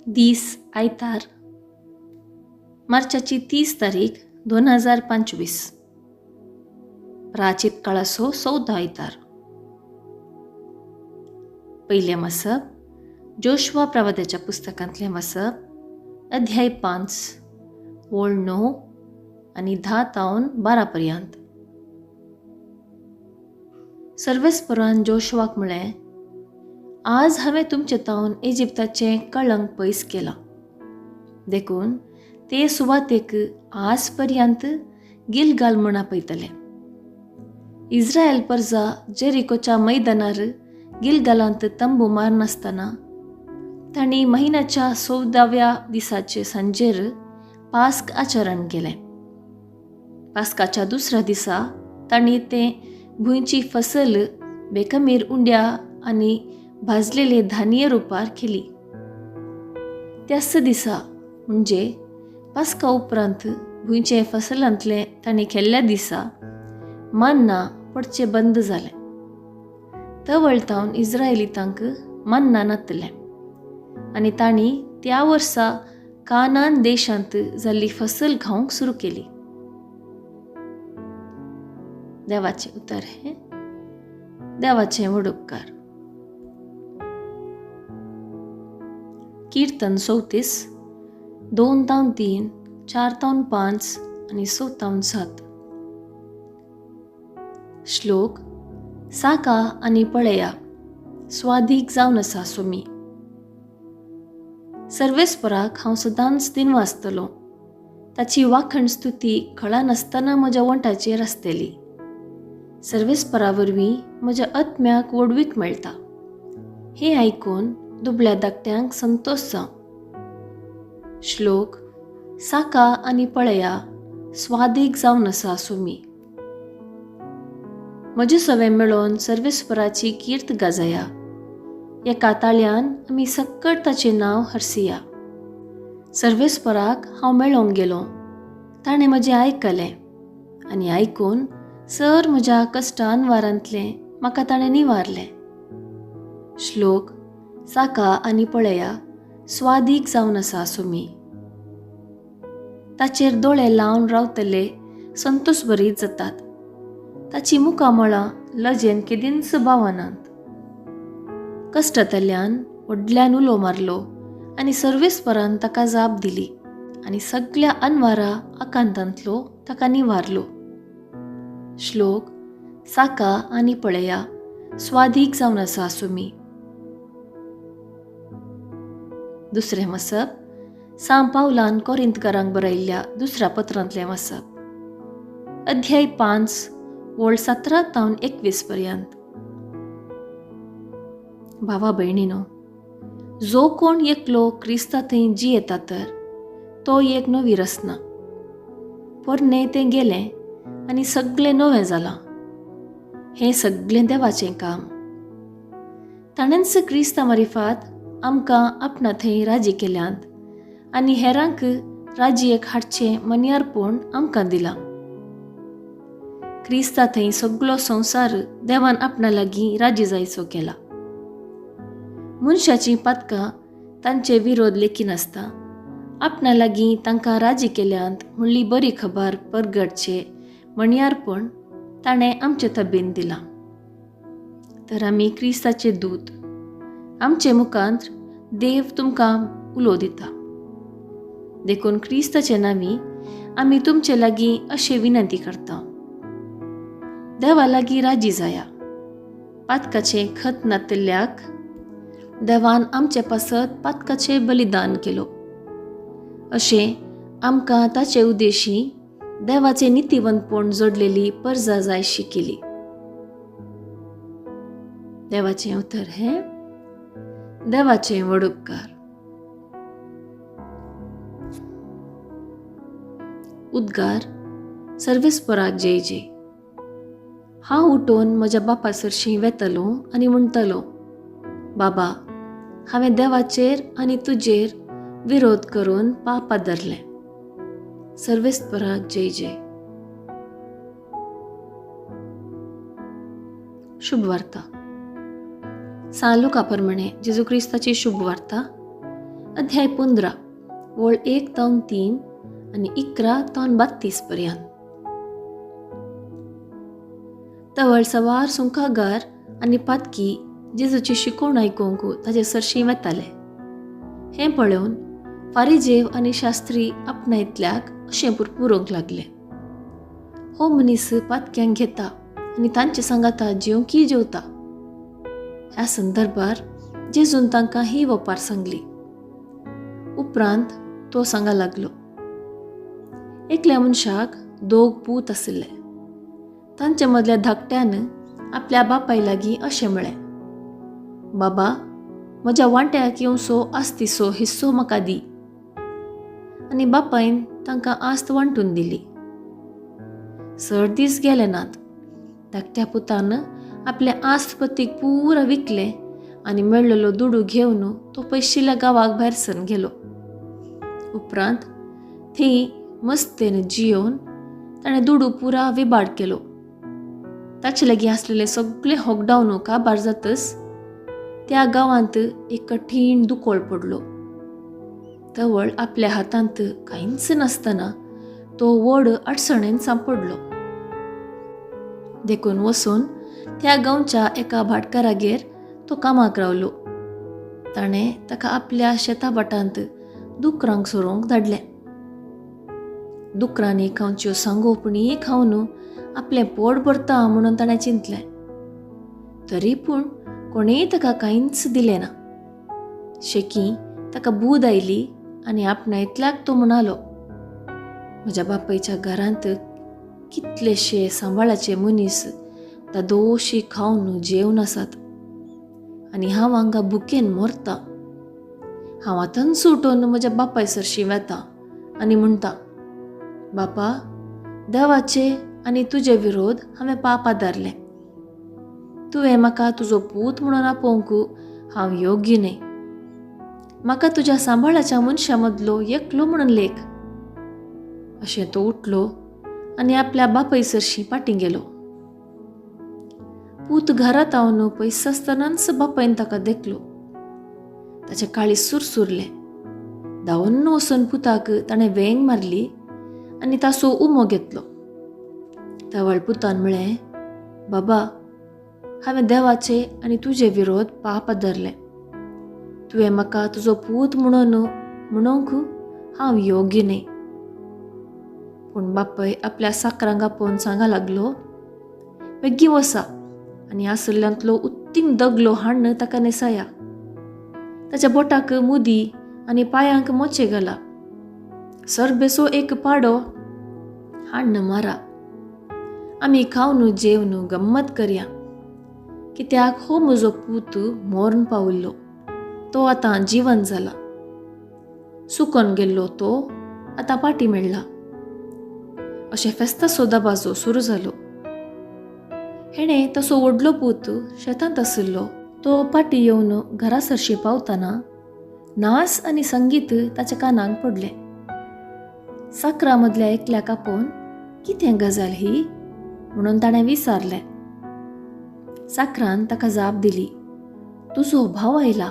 दीस आयतार, मार्चाची 30 तारीख 2025, प्राचीत काळाचो 14 आयतार. पयलें वाचप जोशुआ प्रवाद्याच्या पुस्तकांतलें वाचप, अध्याय 5, ओळ 9 आनी 10 तावन 12 पर्यंत. सर्वेस्परान जोशुआक म्हळें, आज हांवें तुमचे तावन इजिप्ताचें कळंक पयस केलां, देखून ते सुवातेक आज पर्यंत गिलगाल म्हूण आपयतले. इस्रायल परजा जेरिकोच्या मैदानार गिलगालांत तंबू मारनासतना तांणी म्हयन्याच्या 14व्या दिसाचे सांजेर पास्क आचरण केलें. पास्काच्या दुसऱ्या दिसा तांणी ते भुंयची फसल बेकमीर उंड्या आनी भाजलेले धान्य रुपार केली. त्याच दिसा म्हणजे पास्का उपरांत भुंयचे फसलांतले तांणी केल्ल्या दिसा मान्ना पडचे बंद जालें. तवळतावन इस्रायलितांक मान्ना नातलें आनी तांणी त्या वर्सा कानान देशांत जाल्ली फसल खावंक सुरू केली. देवाचें उतर हें, देवाचें व्हड उपकार. कीर्तन 34, 2 तावन 3, 4 तावन 5 आनी 6 तावन 7. श्लोक साका आनी पळया, स्वादीक जावन आसा सोमी. सर्वेस्पराक हांव सदांच दिन वाचतलो, ताची वाखण स्तुती खळा नासतना म्हज्या वंठाचेर आसतली. सर्वेस्परा वरवीं म्हज्या आत्म्याक व्हडवीक मेळटा. हें आयकून दुबळ्या धाकट्यांक संतोश जावं. श्लोक साका आनी पळया, स्वादीक जावन आसा सोमी. म्हजे सवें मेळोवन सर्वेस्पराची कीर्त गाजया, एका ताळ्यान आमी सक्कड ताचें नांव हरसिया. सर्वेस्पराक हांव मेळोंक गेलो, ताणें म्हजें आयकलें आनी आयकून सर म्हज्या कश्टान वारांतलें म्हाका ताणें निवारलें. श्लोक साका आनी पळया, स्वादीक जावन आसा सोमी. ताचेर दोळे लावन रावतले संतोश बरीत जातात, ताची मुखामळां लजेन केदींच बावनात. कश्टांतल्यान व्हडल्यान उलो मारलो आनी सर्वेस्परान ताका जाप दिली आनी सगल्या अनवारा आकांतांतलो ताका निवारलो. श्लोक साका आनी पळया, स्वादीक जावन आसा सोमी. दुसरें वाचप सांव पावलान कोरिंतकारांक बरयल्ल्या दुसऱ्या पत्रांतलें वाचप, अध्याय 5, ओळ 17 तावन 21 पर्यंत. भावा भयणीनो, जो कोण एकलो क्रिस्ता थंय जियेता तर तो एक नवी रचना, पोरणें तें गेलें आनी सगळें नवें जालां. हें सगळें देवाचें काम. ताणेंच क्रिस्ता मारिफात आमकां आपणा थंय राजी केल्यांत आनी हेरांक राजयेक हाडचें मन्यारपण आमकां दिलां. क्रिस्ता थंय सगळो संवसार देवान आपणा लागीं राजी जायचो केला. मनशाचीं पातकां तांचे विरोध लेखिनासता आपणा लागीं तांकां राजी केल्यांत म्हणली बरी खबर परगटचे मणयारपण ताणें आमचे तबेन दिलां. तर आमी क्रिस्ताचे दूत, आमचे मुखांत देव तुमकां उलो दिता. देखून क्रिस्ताचे नांवी आमी तुमचे लागीं अशें विनंती करता, देवा लागीं राजी जाया. पातकाचें खत नातल्याक देवान आमचे पासत पातकाचें बलिदान केलो, अशें आमकां ताचे उद्देशी देवाचें नितीवंतपण जोडलेली परजा जायशी केली. देवाचें उतर हें, देवाचें व्हड उपकार. उद्गार सर्वेस्पराक जय जय. हांव उठून म्हज्या बापा सरशीं वेतलो आनी म्हणटलो, बाबा, हांवें देवाचेर आनी तुजेर विरोध करून पाप धरलें. सर्वेस्पराक जय जय. शुभ वार्ता. सांव लुका प्रमाणे जेजू क्रिस्ताची शुभ वार्ता, अध्याय 15 वळ 1 तावन 3 आनी 11 तावन 32 पर्यंत. तवळ सवार सुंकागार आनी पातकी जेजूची शिकोवण आयकूंक ताजे सरशीं वेताले. हें पळोवन फारिजेव आनी शास्त्री आपणायतल्याक अशें पुरपुरूंक लागले, हो मनीस पातक्यांक घेता आनी तांचे सांगाता जेवंकी जेवता. ह्या संदर्भार जेजून तांकां ही वपार सांगली. उपरांत तो सांगा लागलो, एकल्या मनशाक 2 पूत आशिल्ले. तांचे मदल्या धाकट्यान आपल्या बापाय लागीं अशें म्हळें, बाबा, म्हज्या वांट्याक येवचो आस्तिचो हिस्सो म्हाका दी. आनी बापायन तांकां आस्त वांटून दिली. चड दीस गेले नात, धाकट्या पुतान आपले आस्तपतीक पुरा विकलें आनी मेळ्ळलो दुडू घेवन तो पयशिल्ल्या गांवाक भायर सरून गेलो. उपरांत थंय मस्तेन जियोवन ताणें दुडू पुरा विबाड केलो. ताचे लागीं आसलेले सगळे होगडावन काबार जातच त्या गांवांत एक कठीण दुकोळ पडलो. तवळ आपल्या हातांत कांयच नासतना तो व्हड अडचणेन सांपडलो. देखून वचून त्या गांवच्या एका भाटकारागेर तो कामाक रावलो. ताणें ताका आपल्या शेताभाटांत दुकरांक सोरोवंक धाडलें. दुकरांनी खावच्यो सांगोपणी खावन आपलें पोट भरता म्हणून ताणें चिंतलें. तरी पूण कोणेय ताका कांयच दिलें ना. शेकी ताका बूद आयली आनी आपणायतल्याक तो म्हणालो, म्हज्या बापायच्या घरांत कितलेशे सांबाळाचे मनीस दादोशी खावन जेवन आसात आनी हांव हांगा भुकेन मरता. हांव आतांच उठून म्हज्या बापाय सरशीं वेता आनी म्हणटा, बापा, देवाचे आनी तुजे विरोध हांवें पाप आदारलें. तुवें म्हाका तुजो पूत म्हणून आपोवंक हांव योग्य न्हय. म्हाका तुज्या सांबाळाच्या मनशां मदलो एकलो म्हणून लेख. अशें तो उठलो आनी आपल्या बापाय सरशीं फाटीं गेलो. पूत घरांत हांव पयस आसतनाच बापायन ताका देखलो. ताचें काळीज सुरसुरलें. धांवन वचून पुताक ताणें वेंग मारली आनी ताचो उमो घेतलो. तवळ पुतान म्हळें, बाबा, हांवें देवाचे आनी तुजे विरोध पाप धरलें. तुवें म्हाका तुजो पूत म्हणून म्हणूंक हांव योग्य न्हय. पूण बापाय आपल्या साकरांक आपोवन सांगा लागलो, बेगीन वसा आनी आसल्ल्यांतलो उत्तीम दगलो हाडून ताका न्हेसाया. ताच्या बोटाक मुदी आनी पांयांक मोचे घाला. सरबेसो एक पाडो हाडून मारा. आमी खावन जेवन गम्मत करया, कित्याक हो म्हजो पूत मोर्न पाविल्लो, तो आतां जिवन जाला. सुकोन गेल्लो तो आतां पाटी मेळ्ळा. अशें फेस्ताचो दबाजो सुरू जालो. हेणें तसो व्हडलो पूत शेतांत आशिल्लो. तो पाटी येवन घरा सरशी पावतना नाच आनी संगीत ताच्या कानाक पडलें. साकरा मदल्या एकल्याक आपोवन कितें गजाल ही म्हणून ताणें विचारलें. साकरान ताका जाप दिली, तुजो भाव आयला.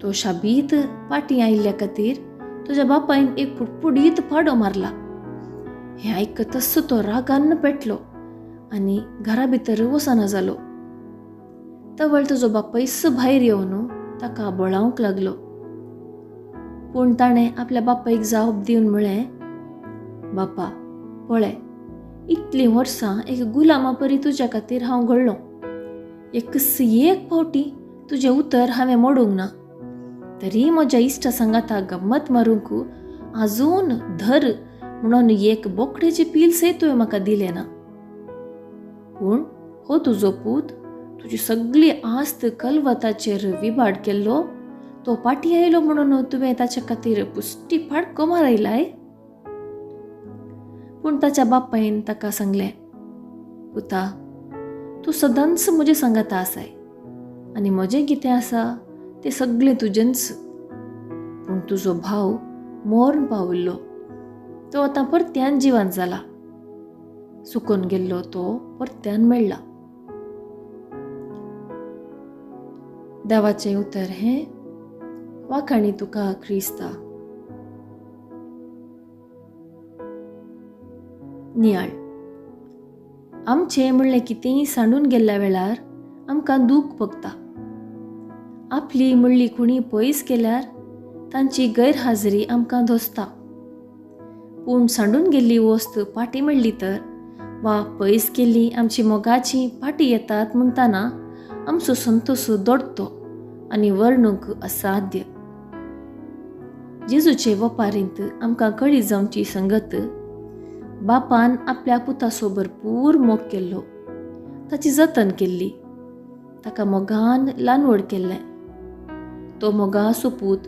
तो शाबीत पाटी आयिल्ल्या खातीर तुज्या बापायन एक पुटपुडीत पाडो मारला. हें आयकतच तो रागान पेटलो आनी घरा भितर वचना जालो. तवळ तुजो बापायस भायर येवन ताका बळावंक लागलो. पूण ताणें आपल्या बापायक जाप दिवन म्हळें, बापा, पळय, इतलीं वर्सां एक गुलामा परी तुज्या खातीर हांव घडलो. एक फावटी तुजें उतर हांवें मोडूंक ना. तरी म्हज्या इश्टा सांगाता गम्मत मारूंक आजून धर म्हणून एक बोकडेचें पील सयत तुवें म्हाका दिलें ना. पूण हो तुजो पूत तुजी सगळी आस्त कलवताचेर विबाड केल्लो, तो पाटी आयलो म्हणून तुवें ताच्या खातीर पुश्टी फाडको मारयलाय. पूण ताच्या बापायन ताका सांगलें, पुता, तूं सदांच म्हजे सांगाता आसाय आनी म्हजें कितें आसा तें सगळें तुजेंच. पूण तुजो भाव मोर्न पाविल्लो, तो आतां परत्यान जिवन जाला. सुकून गेल्लो तो परत्यान मेळ्ळा. देवाचें उतर हें वाखाणी तुका क्रिस्ता. नियाळ. आमचें म्हणलें कितेंय सांडून गेल्ल्या वेळार आमकां दूख भोगता. आपली म्हणली खुणी पयस केल्यार तांची गैरहाजरी आमकां धोसता. पूण सांडून गेल्ली वस्त पाटी मेळ्ळी तर वा पयस केल्ली आमची मोगाची पाटी येतात म्हणटाना आमचो संतोष दोडतो आनी वर्णूंक असाध्य. जेजूचे वपारींत आमकां कळी जावची संगत बापान आपल्या पुतासो भरपूर मोग केल्लो, ताची जतन केल्ली, ताका मोगान ल्हानवड केल्लें. तो मोगासो पूत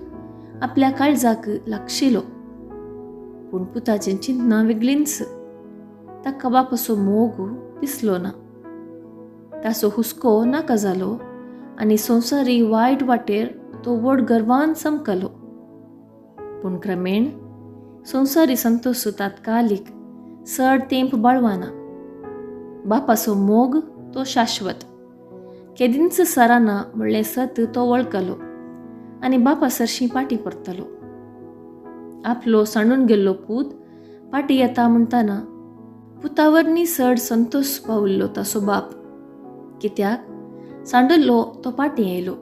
आपल्या काळजाक लागशिलो. पूण पुताचें चिंतना वेगळींच. ताका बापाचो मोग दिसलो ना, ताचो हुस्को नाका जालो आनी संवसारी वायट वाटेर तो व्हड गर्वान चमकलो. पूण क्रमेण संवसारी संतोष तात्कालीक चड तेंप बाळवाना. बापाचो मोग तो शाश्वत, केदींच सराना म्हणलें सत तो वळखलो आनी बापा सरशीं पाटी परतलो. आपलो सांडून गेल्लो पूत पाटी येता म्हणटाना पुतावरनी चड संतोष पाविल्लो ताचो बाप. कित्याक सांडल्लो तो पाटी आयलो,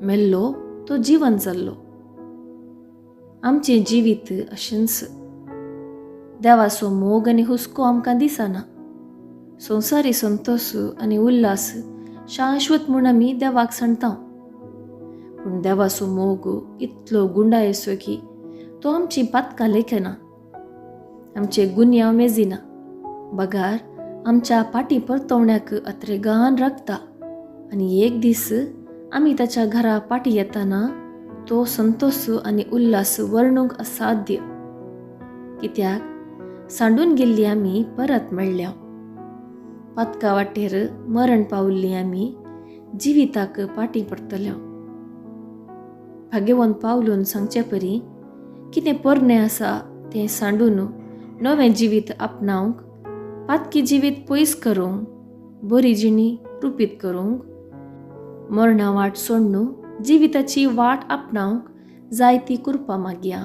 मेल्लो तो जिवन जाल्लो. आमचें जिवीत अशेंच. देवाचो मोग आनी हुस्को आमकां दिसना. संवसारी संतोष आनी उल्हास शाश्वत म्हूण आमी देवाक सांडता. पूण देवाचो मोग इतलो गुंडायसो की तो आमची पातकां लेखना, आमचे गुन्यांव मेजिना, बगार आमच्या पाटी परतवण्याक अत्रेगान राखता आनी एक दीस आमी ताच्या घरा पाटी येताना तो संतोष आनी उल्हास वर्णूंक असाध्य. कित्याक सांडून गेल्ली आमी परत मेळ्ळ्या, पातका वाटेर मरण पावल्ली आमी जिविताक पाटी पडटल्या. भाग्यवंत पावलून सांगचे परी कितें पोरणें आसा तें सांडून नवें जिवीत आपणावंक, पातकी जिवीत पयस करूंक, बरी जिणी रुपीत करूंक, मरणा वाट सोडून जिविताची वाट आपणावंक जायती कृपा मागया.